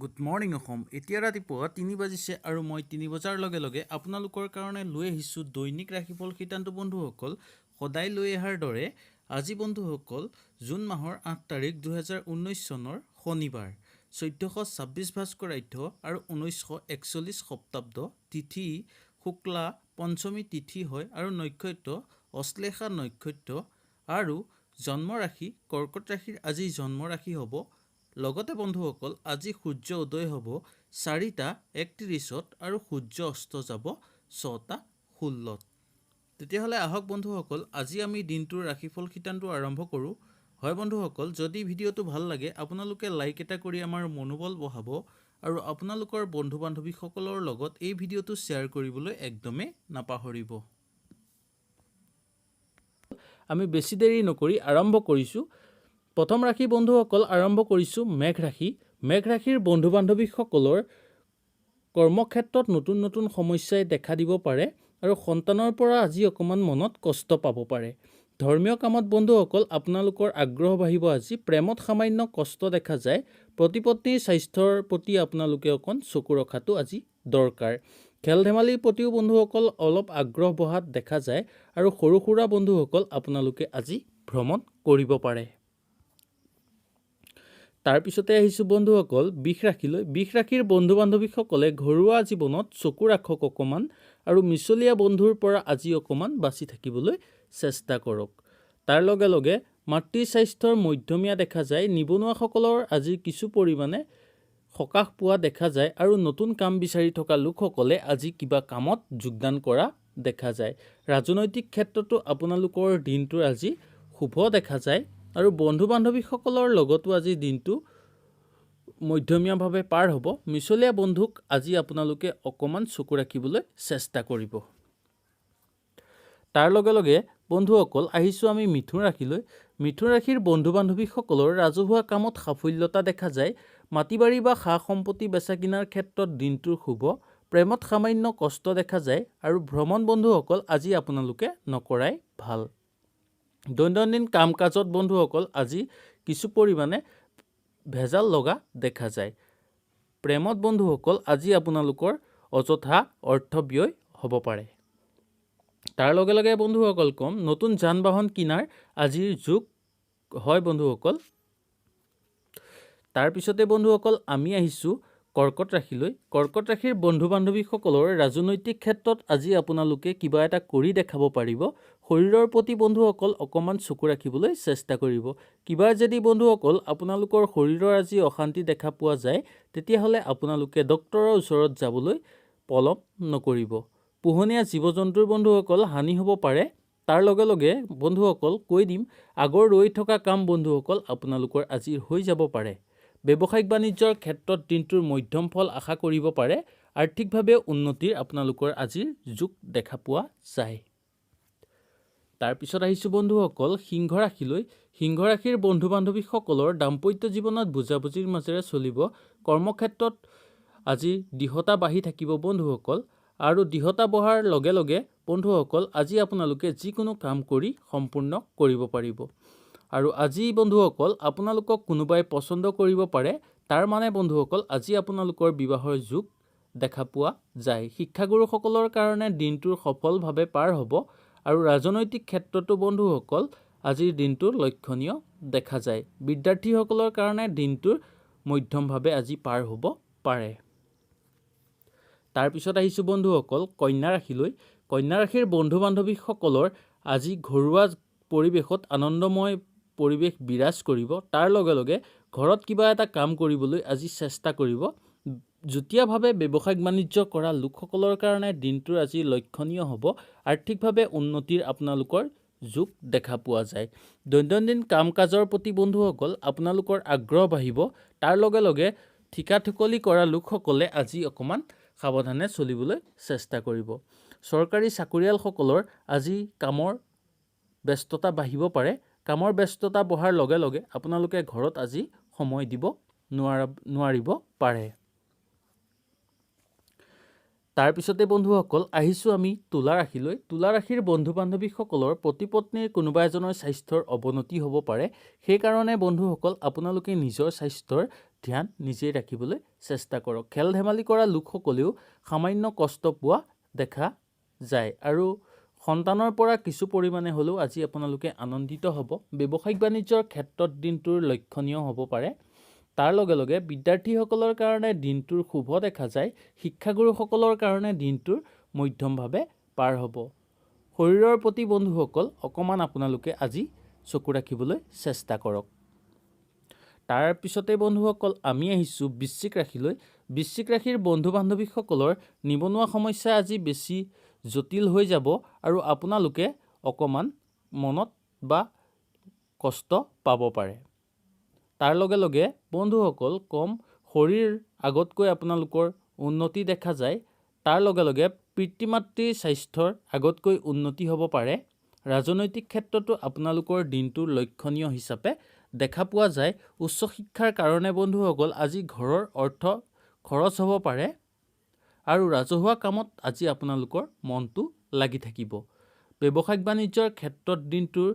Good morning Assam. এতিয়া ৰাতিপুৱা 3 বাজিছে আৰু মই 3 বজাৰ লগে লগে আপোনালোকৰ কাৰণে লৈ আহিছোঁ দৈনিক ৰাশিফল সিদ্ধান্ত। বন্ধুসকল, সদায় লৈ অহাৰ দৰে আজি বন্ধুসকল, জুন মাহৰ 8 তাৰিখ, 2019 চনৰ শনিবাৰ, 1426 ভাস্কৰাধ্য আৰু 1941 শতাব্দ, তিথি শুক্লা পঞ্চমী তিথি হয় আৰু নক্ষত্ৰ অশ্লেষা নক্ষত্ৰ আৰু জন্মৰাশি কৰ্কট ৰাশিৰ আজি জন্মৰাশি হ'ব। লগতে বন্ধুসকল, আজি সূৰ্য উদয় হ'ব 4টা 31ত আৰু সূৰ্য অস্ত যাব 6টা 16ত। তেতিয়াহ'লে আহক বন্ধুসকল, আজি আমি দিনটোৰ ৰাশিফল সিদ্ধান্ত আৰম্ভ কৰোঁ। হয় বন্ধুসকল, যদি ভিডিঅ'টো ভাল লাগে, আপোনালোকে লাইক এটা কৰি আমাৰ মনোবল বঢ়াব আৰু আপোনালোকৰ বন্ধু বান্ধৱীসকলৰ লগত এই ভিডিঅ'টো শ্বেয়াৰ কৰিবলৈ একদমেই নাপাহৰিব। আমি বেছি দেৰি নকৰি আৰম্ভ কৰিছোঁ। প্ৰথম ৰাশি বন্ধুসকল, আৰম্ভ কৰিছোঁ মেঘ ৰাশি। মেঘ ৰাশিৰ বন্ধু বান্ধৱীসকলৰ কৰ্মক্ষেত্ৰত নতুন নতুন সমস্যাই দেখা দিব পাৰে আৰু সন্তানৰ পৰা আজি অকণমান মনত কষ্ট পাব পাৰে। ধৰ্মীয় কামত বন্ধুসকল, আপোনালোকৰ আগ্ৰহ বাঢ়িব আজি। প্ৰেমত সামান্য কষ্ট দেখা যায়। পতি পত্নীৰ স্বাস্থ্যৰ প্ৰতি আপোনালোকে অকণ চকু ৰখাটো আজি দৰকাৰ। খেল ধেমালিৰ প্ৰতিও বন্ধুসকল, অলপ আগ্ৰহ বঢ়াত দেখা যায় আৰু সৰু সুৰা বন্ধুসকল, আপোনালোকে আজি ভ্ৰমণ কৰিব পাৰে। তাৰপিছতে আহিছোঁ বন্ধুসকল, বৃষ ৰাশিলৈ। বৃষ ৰাশিৰ বন্ধু বান্ধৱীসকলে ঘৰুৱা জীৱনত চকু ৰাখক অকণমান আৰু মিছলীয়া বন্ধুৰ পৰা আজি অকণমান বাচি থাকিবলৈ চেষ্টা কৰক। তাৰ লগে লগে মাতৃ স্বাস্থ্যৰ মধ্যমীয়া দেখা যায়। নিবনুৱাসকলৰ আজি কিছু পৰিমাণে সকাহ পোৱা দেখা যায় আৰু নতুন কাম বিচাৰি থকা লোকসকলে আজি কিবা কামত যোগদান কৰা দেখা যায়। ৰাজনৈতিক ক্ষেত্ৰতো আপোনালোকৰ দিনটো আজি শুভ দেখা যায় আৰু বন্ধু বান্ধৱীসকলৰ লগতো আজি দিনটো মধ্যমীয়াভাৱে পাৰ হ'ব। মিছলীয়া বন্ধুক আজি আপোনালোকে অকণমান চকু ৰাখিবলৈ চেষ্টা কৰিব। তাৰ লগে লগে বন্ধুসকল, আহিছোঁ আমি মিথুন ৰাশিলৈ। মিথুন ৰাশিৰ বন্ধু বান্ধৱীসকলৰ ৰাজহুৱা কামত সাফল্যতা দেখা যায়। মাটি বাৰী বা সা সম্পত্তি বেচা কিনাৰ ক্ষেত্ৰত দিনটোৰ শুভ। প্ৰেমত সামান্য কষ্ট দেখা যায় আৰু ভ্ৰমণ বন্ধুসকল, আজি আপোনালোকে নকৰাই ভাল। দৈনন্দিন কাম কাজত বন্ধুসকল, আজি কিছু পৰিমাণে ভেজাল লগা দেখা যায়। প্ৰেমত বন্ধুসকল, আজি আপোনালোকৰ অযথা অৰ্থ ব্যয় হ'ব পাৰে। তাৰ লগে লগে বন্ধুসকল ক'ম, নতুন যান বাহন কিনাৰ আজিৰ যোগ হয় বন্ধুসকল। তাৰপিছতে বন্ধুসকল, আমি আহিছোঁ কৰ্কট ৰাশিলৈ। কৰ্কট ৰাশিৰ বন্ধু বান্ধৱীসকলৰ ৰাজনৈতিক ক্ষেত্ৰত আজি আপোনালোকে কিবা এটা কৰি দেখাব পাৰিব। শৰীৰৰ প্ৰতি বন্ধুসকল, অকণমান চকু ৰাখিবলৈ চেষ্টা কৰিব। কিবা যদি বন্ধুসকল, আপোনালোকৰ শৰীৰৰ আজি অশান্তি দেখা পোৱা যায়, তেতিয়াহ'লে আপোনালোকে ডক্তৰৰ ওচৰত যাবলৈ পলম নকৰিব। পোহনীয়া জীৱ জন্তুৰ বন্ধুসকল, হানি হ'ব পাৰে। তাৰ লগে লগে বন্ধুসকল কৈ দিম, আগৰ ৰৈ থকা কাম বন্ধুসকল, আপোনালোকৰ আজি হৈ যাব পাৰে। ব্যৱসায়িক বাণিজ্যৰ ক্ষেত্ৰত দিনটোৰ মধ্যম ফল আশা কৰিব পাৰে। আৰ্থিকভাৱে উন্নতিৰ আপোনালোকৰ আজিৰ যোগ দেখা পোৱা যায়। তাৰপিছত আহিছোঁ বন্ধুসকল, সিংহ ৰাশিলৈ। সিংহ ৰাশিৰ বন্ধু বান্ধৱীসকলৰ দাম্পত্য জীৱনত বুজাবুজিৰ মাজেৰে চলিব। কৰ্মক্ষেত্ৰত আজি দৃঢ়তা বাঢ়ি থাকিব বন্ধুসকল আৰু দৃঢ়তা বঢ়াৰ লগে লগে বন্ধুসকল, আজি আপোনালোকে যিকোনো কাম কৰি সম্পূৰ্ণ কৰিব পাৰিব। আৰু আজি বন্ধুসকল, আপোনালোকক কোনোবাই পচন্দ কৰিব পাৰে। তাৰ মানে বন্ধুসকল, আজি আপোনালোকৰ বিবাহৰ যোগ দেখা পোৱা যায়। শিক্ষাগুৰুসকলৰ কাৰণে দিনটোৰ সফলভাৱে পাৰ হ'ব আৰু ৰাজনৈতিক ক্ষেত্ৰতো বন্ধুসকল, আজিৰ দিনটো লক্ষণীয় দেখা যায়। বিদ্যাৰ্থীসকলৰ কাৰণে দিনটোৰ মধ্যমভাৱে আজি পাৰ হ'ব পাৰে। তাৰপিছত আহিছোঁ বন্ধুসকল, কন্যা ৰাশিলৈ। কন্যা ৰাশিৰ বন্ধু বান্ধৱীসকলৰ আজি ঘৰুৱা পৰিৱেশত আনন্দময় পৰিৱেশ বিৰাজ কৰিব। তাৰ লগে লগে ঘৰত কিবা এটা কাম কৰিবলৈ আজি চেষ্টা কৰিব। যুটীয়াভাৱে ব্যৱসায়িক বাণিজ্য কৰা লোকসকলৰ কাৰণে দিনটোৰ আজি লক্ষণীয় হ'ব। আৰ্থিকভাৱে উন্নতিৰ আপোনালোকৰ যোগ দেখা পোৱা যায়। দৈনন্দিন কাম কাজৰ প্ৰতি বন্ধুসকল, আপোনালোকৰ আগ্ৰহ বাঢ়িব। তাৰ লগে লগে ঠিকা ঠুকলি কৰা লোকসকলে আজি অকণমান সাৱধানে চলিবলৈ চেষ্টা কৰিব। চৰকাৰী চাকৰিয়ালসকলৰ আজি কামৰ ব্যস্ততা বাঢ়িব পাৰে। কামৰ ব্যস্ততা বঢ়াৰ লগে লগে আপোনালোকে ঘৰত আজি সময় দিব নোৱাৰিব পাৰে। তাৰপিছতে বন্ধুসকল, আহিছোঁ আমি তুলা ৰাশিলৈ। তুলা ৰাশিৰ বন্ধু বান্ধৱীসকলৰ পতি পত্নীৰ কোনোবা এজনৰ স্বাস্থ্যৰ অৱনতি হ'ব পাৰে। সেইকাৰণে বন্ধুসকল, আপোনালোকে নিজৰ স্বাস্থ্যৰ ধ্যান নিজেই ৰাখিবলৈ চেষ্টা কৰক। খেল ধেমালি কৰা লোকসকলেও সামান্য কষ্ট পোৱা দেখা যায় আৰু সন্তানৰ পৰা কিছু পৰিমাণে হ'লেও আজি আপোনালোকে আনন্দিত হ'ব। ব্যৱসায়িক বাণিজ্যৰ ক্ষেত্ৰত দিনটোৰ লক্ষণীয় হ'ব পাৰে। তাৰ লগে লগে বিদ্যাৰ্থীসকলৰ কাৰণে দিনটোৰ শুভ দেখা যায়। শিক্ষাগুৰুসকলৰ কাৰণে দিনটোৰ মধ্যমভাৱে পাৰ হ'ব। শৰীৰৰ প্ৰতি বন্ধুসকল অকণমান আপোনালোকে আজি চকু ৰাখিবলৈ চেষ্টা কৰক। তাৰপিছতে বন্ধুসকল আমি আহিছোঁ বৃশ্চিক ৰাশিলৈ। বৃশ্চিক ৰাশিৰ বন্ধু বান্ধৱীসকলৰ নিবনুৱা সমস্যা আজি বেছি জটিল হৈ যাব আৰু আপোনালোকে অকণমান মনত বা কষ্ট পাব পাৰে। তাৰ লগে লগে বন্ধুসকল কম শৰীৰ আগতকৈ আপোনালোকৰ উন্নতি দেখা যায়। তাৰ লগে লগে পিতৃ মাতৃৰ স্বাস্থ্যৰ আগতকৈ উন্নতি হ'ব পাৰে। ৰাজনৈতিক ক্ষেত্ৰতো আপোনালোকৰ দিনটো লক্ষণীয় হিচাপে দেখা পোৱা যায়। উচ্চ শিক্ষাৰ কাৰণে বন্ধুসকল আজি ঘৰৰ অৰ্থ খৰচ হ'ব পাৰে আৰু ৰাজহুৱা কামত আজি আপোনালোকৰ মনটো লাগি থাকিব। ব্যৱসায়িক বাণিজ্যৰ ক্ষেত্ৰত দিনটোৰ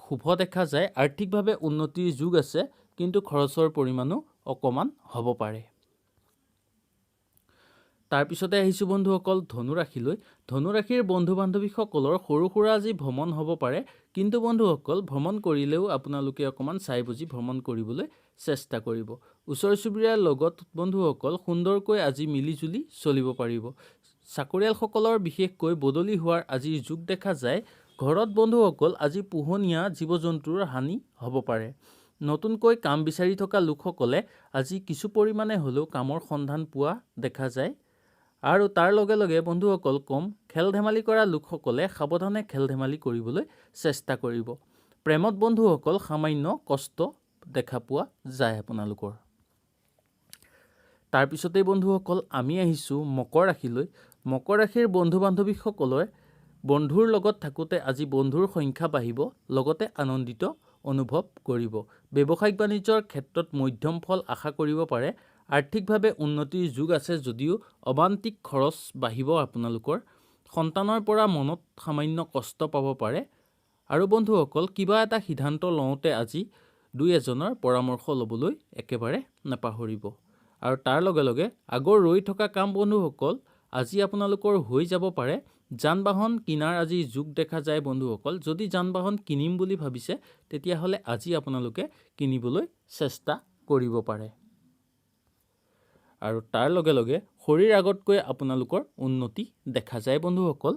শুভ দেখা যায়। আৰ্থিকভাৱে উন্নতিৰ যুগ আছে, কিন্তু খৰচৰ পৰিমাণো অকণমান হ'ব পাৰে। তাৰপিছতে আহিছোঁ বন্ধুসকল ধনুৰাশিলৈ। ধনুৰাশিৰ বন্ধু বান্ধৱীসকলৰ সৰু সুৰা আজি ভ্ৰমণ হ'ব পাৰে, কিন্তু বন্ধুসকল ভ্ৰমণ কৰিলেও আপোনালোকে অকণমান চাই বুজি ভ্ৰমণ কৰিবলৈ চেষ্টা কৰিব। ওচৰ চুবুৰীয়াৰ লগত বন্ধুসকল সুন্দৰকৈ আজি মিলিজুলি চলিব পাৰিব। চাকৰিয়ালসকলৰ বিশেষকৈ বদলি হোৱাৰ আজিৰ যুগ দেখা যায়। ঘৰত বন্ধুসকল আজি পোহনীয়া জীৱ জন্তুৰ হানি হ'ব পাৰে। নতুনকৈ কাম বিচাৰি থকা লোকসকলে আজি কিছু পৰিমাণে হ'লেও কামৰ সন্ধান পোৱা দেখা যায়। আৰু তাৰ লগে লগে বন্ধুসকল কম খেল ধেমালি কৰা লোকসকলে সাৱধানে খেল ধেমালি কৰিবলৈ চেষ্টা কৰিব। প্ৰেমত বন্ধুসকল সামান্য কষ্ট দেখা পোৱা যায় আপোনালোকৰ। তাৰপিছতেই বন্ধুসকল আমি আহিছোঁ মকৰ ৰাশিলৈ। মকৰ ৰাশিৰ বন্ধু বান্ধৱীসকলৰ বন্ধুৰ লগত থাকোঁতে আজি বন্ধুৰ সংখ্যা বাঢ়িব, লগতে আনন্দিত অনুভৱ কৰিব। ব্যৱসায়িক বাণিজ্যৰ ক্ষেত্ৰত মধ্যম ফল আশা কৰিব পাৰে। আৰ্থিকভাৱে উন্নতিৰ যুগ আছে যদিও অবান্তিক খৰচ বাঢ়িব আপোনালোকৰ। সন্তানৰ পৰা মনত সামান্য কষ্ট পাব পাৰে। আৰু বন্ধুসকল কিবা এটা সিদ্ধান্ত লওঁতে আজি দুই এজনৰ পৰামৰ্শ ল'বলৈ একেবাৰে নাপাহৰিব। আৰু তাৰ লগে লগে আগৰ ৰৈ থকা কাম বন্ধুসকল আজি আপোনালোকৰ হৈ যাব পাৰে। যান বাহন কিনাৰ আজি যুগ দেখা যায় বন্ধুসকল। যদি যান বাহন কিনিম বুলি ভাবিছে তেতিয়াহ'লে আজি আপোনালোকে কিনিবলৈ চেষ্টা কৰিব পাৰে। আৰু তাৰ লগে লগে শৰীৰ আগতকৈ আপোনালোকৰ উন্নতি দেখা যায় বন্ধুসকল।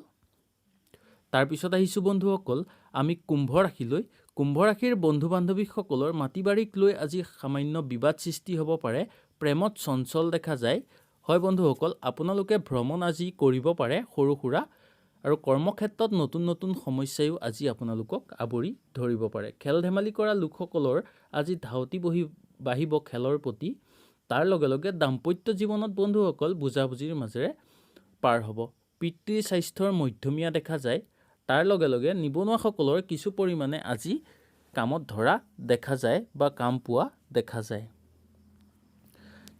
তাৰপিছত আহিছোঁ বন্ধুসকল আমি কুম্ভ ৰাশিলৈ। কুম্ভ ৰাশিৰ বন্ধু বান্ধৱীসকলৰ মাটি বাৰীক লৈ আজি সামান্য বিবাদ সৃষ্টি হ'ব পাৰে। প্ৰেমত চঞ্চল দেখা যায়। হয় বন্ধুসকল আপোনালোকে ভ্ৰমণ আজি কৰিব পাৰে সৰু সুৰা, আৰু কৰ্মক্ষেত্ৰত নতুন নতুন সমস্যায়ো আজি আপোনালোকক আৱৰি ধৰিব পাৰে। খেল ধেমালি কৰা লোকসকলৰ আজি ধাউতি বাঢ়িব খেলৰ প্ৰতি। তাৰ লগে লগে দাম্পত্য জীৱনত বন্ধুসকল বুজাবুজিৰ মাজেৰে পাৰ হ'ব। পিতৃৰ স্বাস্থ্যৰ মধ্যমীয়া দেখা যায়। তাৰ লগে লগে নিবনুৱাসকলৰ কিছু পৰিমাণে আজি কামত ধৰা দেখা যায় বা কাম পোৱা দেখা যায়।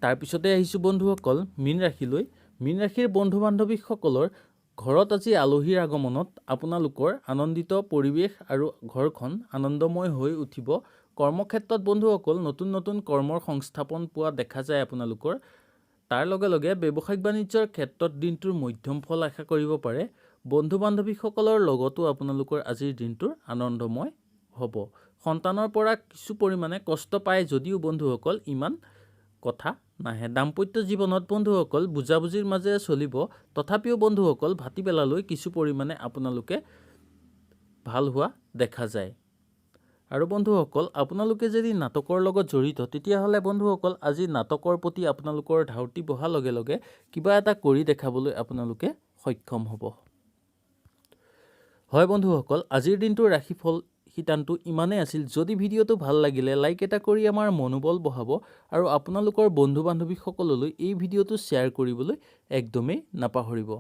তাৰপিছতে আহিছোঁ বন্ধুসকল মীন ৰাশিলৈ। মীন ৰাশিৰ বন্ধু বান্ধৱীসকলৰ ঘৰত আজি আলহীৰ আগমনত আপোনালোকৰ আনন্দিত পৰিৱেশ আৰু ঘৰখন আনন্দময় হৈ উঠিব। কৰ্মক্ষেত্ৰত বন্ধুসকল নতুন নতুন কৰ্মৰ সংস্থাপন পোৱা দেখা যায় আপোনালোকৰ। তাৰ লগে লগে ব্যৱসায়িক বাণিজ্যৰ ক্ষেত্ৰত দিনটোৰ মধ্যম ফল আশা কৰিব পাৰে। বন্ধু বান্ধৱীসকলৰ লগতো আপোনালোকৰ আজিৰ দিনটোৰ আনন্দময় হ'ব। সন্তানৰ পৰা কিছু পৰিমাণে কষ্ট পায় যদিও বন্ধুসকল ইমান কথা নাহে। দাম্পত্য জীৱনত বন্ধুসকল বুজাবুজিৰ মাজেৰে চলিব, তথাপিও বন্ধুসকল ভাটিবেলালৈ কিছু পৰিমাণে আপোনালোকে ভাল হোৱা দেখা যায়। আৰু বন্ধুসকল আপোনালোকে যদি নাটকৰ লগত জড়িত তেতিয়াহ'লে বন্ধুসকল আজি নাটকৰ প্ৰতি আপোনালোকৰ ধাউতি বঢ়াৰ লগে লগে কিবা এটা কৰি দেখাবলৈ আপোনালোকে সক্ষম হ'ব। হয় বন্ধুসকল আজিৰ দিনটোৰ ৰাশিফল শিতানটো ইমানেই আছিল। যদি ভিডিঅ'টো ভাল লাগিলে লাইক এটা কৰি আমাৰ মনোবল বঢ়াব আৰু আপোনালোকৰ বন্ধু বান্ধৱীসকললৈ এই ভিডিঅ'টো শ্বেয়াৰ কৰিবলৈ একদমেই নাপাহৰিব।